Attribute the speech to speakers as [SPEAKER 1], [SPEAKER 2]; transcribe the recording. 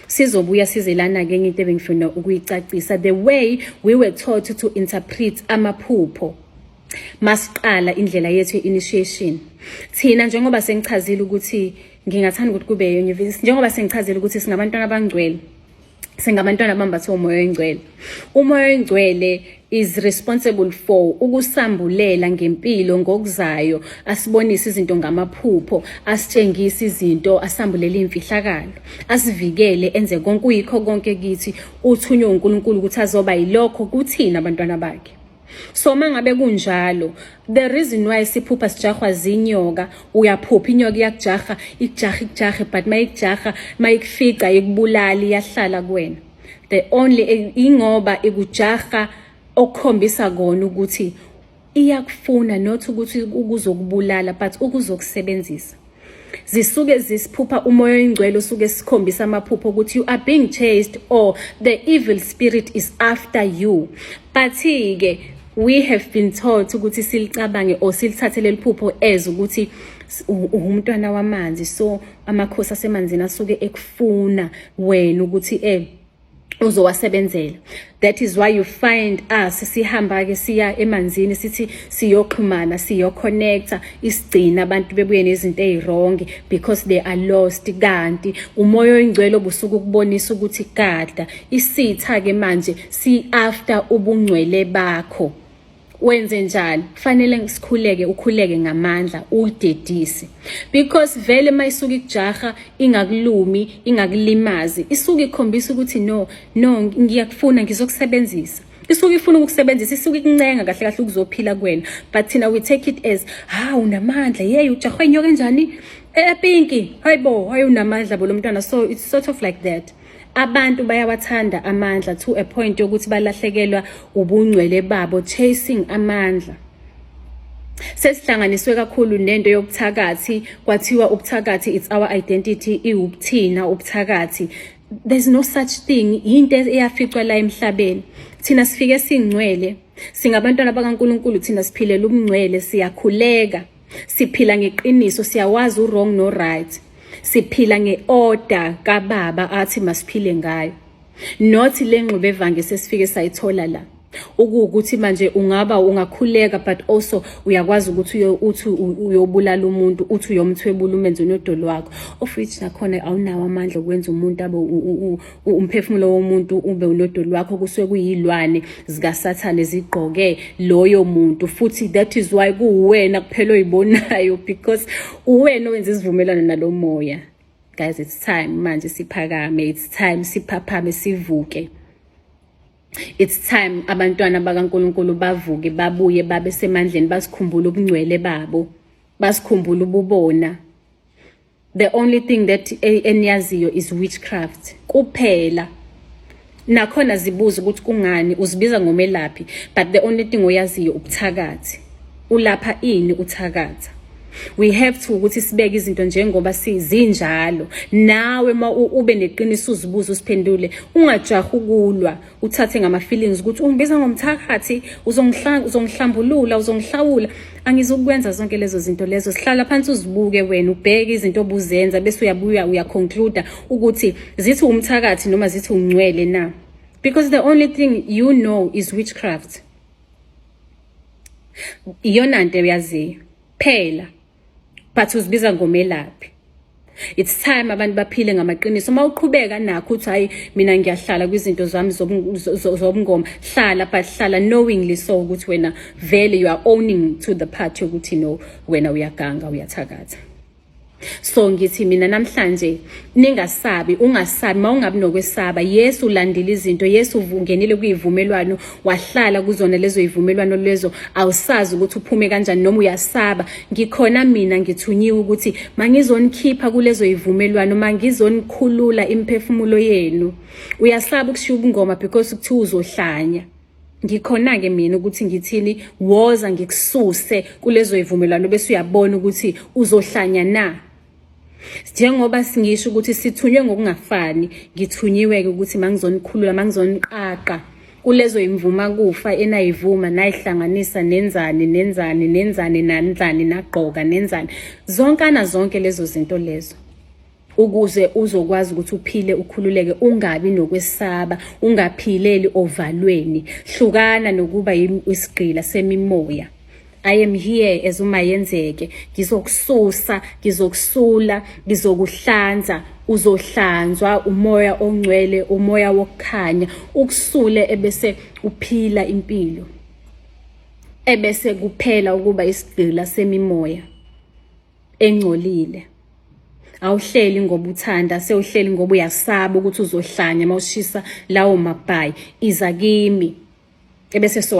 [SPEAKER 1] Sizobuya size lana-ke enye into ebengifuna ukuyicacisa, the way we were taught to interpret amaphupho masiqala indlela yethu ye-initiation. Thina njengoba sengichazile ukuthi ngingathanda ukuthi kube yonyuvesi, njengoba sengichazile ukuthi singabantwana abangcwele, singabantwana abambathe umoya oyingcwele. Umoya oyingcwele is responsible for ukusambulela ngempilo ngokuzayo, asibonise izinto ngamaphupho, asitshengise izinto, asambulele imfihlakalo, asivikele, enze konke, uyikho konke kithi. Uthunywe uNkulunkulu ukuthi azoba yilokho kuthina abantwana bakhe. So mangabe kunjalo, the reason why siphupha sijahwa zinyoka, uyaphupha inyoka iyakujaha, ikujaha, ikujahe, but mayikujaha, mayikufica, ikubulali, iyahlala kuwena. The only ingoba ikujaha okukhombisa kona ukuthi iyakufuna, not ukuthi ukuzokubulala but ukuzokusebenzisa. Zisuke zisiphupha umoya oyingcwele usuke sikhombisa amaphupho ukuthi you are being chased or the evil spirit is after you. But ke we have been taught ukuthi silicabange or silithathe leli phupho as ukuthi umntwana wamanzi, so amakhosi asemanzini asuke ekufuna wena ukuthi uzowasebenzela. That is why you find us sihamba ke siya emanzini, sithi siyoxhumana, siyoconnecta, isigcina abantu bebuye nezinto eziwrong because they are lost. Kanti umoya oyingcwele obusuku ukubonisa ukuthi gada isitha ke manje si after ubungcwele bakho. Wenze njani? Kufanele sikhuleke, ukhuleke ngamandla, uyidedise, because vele mayisuka ikujaha ingakulumi, ingakulimazi, isuke ikhombisa ukuthi no, no, ngiyakufuna, ngizokusebenzisa. Isuke ifuna ukukusebenzisa, isuke ikuncenga kahle kahle ukuzophila kuwena. But thina we take it as, ha, unamandla, yey, ujahwe inyoka enjani epinki, hayibo, hayi, unamandla bo lo mntwana. So it's sort of like that. Abantu bayawathanda amandla to a point yokuthi balahlekelwa ubungcwele babo chasing amandla. Sesihlanganiswe kakhulu nento yobuthakathi, kwathiwa ubuthakathi, it's our identity, iwubuthina ubuthakathi. There's no such thing, into eyaficwa la emhlabeni. Thina sifike singcwele, singabantwana bakaNkuluNkulu, thina siphilela ubungcwele, siyakhuleka, siphila ngeqiniso, siyawazi u-wrong no right, siphila nge-order kababa athi masiphile ngayo, not le ngxube evange sesifike sayithola la, ukuwukuthi manje ungaba ungakhuleka but also uyakwazi ukuthi uthi uyobulala umuntu, uthi uyomthwebula, umenze unodoli wakho, of which nakhona awunawo amandla okwenza umuntu abe umphefumulo womuntu ube unodoli wakho. Kusuke kuyilwane zikaSathane zigqoke loyo muntu futhi. That is why kuwena kuphela oyibonayo, because uwena owenza isivumelwano nalo moya. Guys, it's time manje siphakame, it's time siphaphame, sivuke. It's time abantwana bakaNkuluNkulu bavuke, babuye, babe semandleni, basikhumbule ubungcwele babo, basikhumbule ububona. The only thing that eniyaziyo is witchcraft kuphela. Nakhona zibuza ukuthi kungani uzibiza ngomelaphi but the only thing oyaziyo ubuthakathi. Ulapha ini uthakatha? We have to ukuthi sibeke izinto njengoba sizinjalo. Nawe ma ube neqiniso, uzibuze, usiphendule, ungajahi ukulwa, uthathe ngama feelings ukuthi ungibiza ngomthakathi, uzongihlambulula, uzongihlawula. Angizukwenza zonke lezo zinto lezo. Sihlala phansi, uzibuke wena, ubheke izinto obuzenza, bese uyabuya uyaconclude ukuthi zithi umthakathi noma zithi ungcwele na, because the only thing you know is witchcraft. Iyona nto uyaziyo phela, but uzibiza ngomelaphi. It's time abantu baphile ngamaqiniso. Uma uqhubeka nakho uthi, "Hayi, mina ngiyahlala kwizinto zami zobungoma," hlala, but hlala knowingly so ukuthi wena vele you are owning to the part yokuthi no, wena uyaganga, uyathakatha. So ngithi mina namhlanje ningasabi, ungasabi, mawungabi nokwesaba. Yes, ulandile izinto. Yes, ungenile kuyivumelwano, wahlala kuzona lezo yivumelwano lezo, awusazi ukuthi uphume kanjani noma uyasaba. Ngikhona mina, ngithunyiwe ukuthi mangizonikhipha kulezo yivumelwano, mangizonikhulula imiphefumulo yenu. Uyasaba ukushiya ubungoma because kuthiwa uzohlanya. Ngikhona-ke mina ukuthi ngithini, woza ngikususe kulezo yivumelwano, bese uyabona ukuthi uzohlanya na. Njengoba singisho ukuthi sithunywe ngokungafani, ngithunyiwe-ke ukuthi mangizonikhulula, mangizoniqaqa kulezo imvuma kufa enayivuma, nayihlanganisa, nenzani, nenzani, nenzani, nanzani, nagqoka, nenzani, zonkana zonke lezo zinto lezo. Ukuze uzokwazi ukuthi uphile ukhululeke, ungabi nokwesaba, ungaphileli ovalweni. Hlukana nokuba isigqila semimoya. I am here as uMayenzeke, ngizokususa, ngizokusula, ngizokuhlanza. Uzohlanzwa umoya ongcwele, umoya wokukhanya, ukusule ebese uphila impilo, ebese kuphela ukuba isigqila semimoya engcolile. Awuhleli ngoba uthanda, sewuhleli ngoba uyasaba ukuthi uzohlanya mawushisa lawo mabhayi. Iza kimi ebese so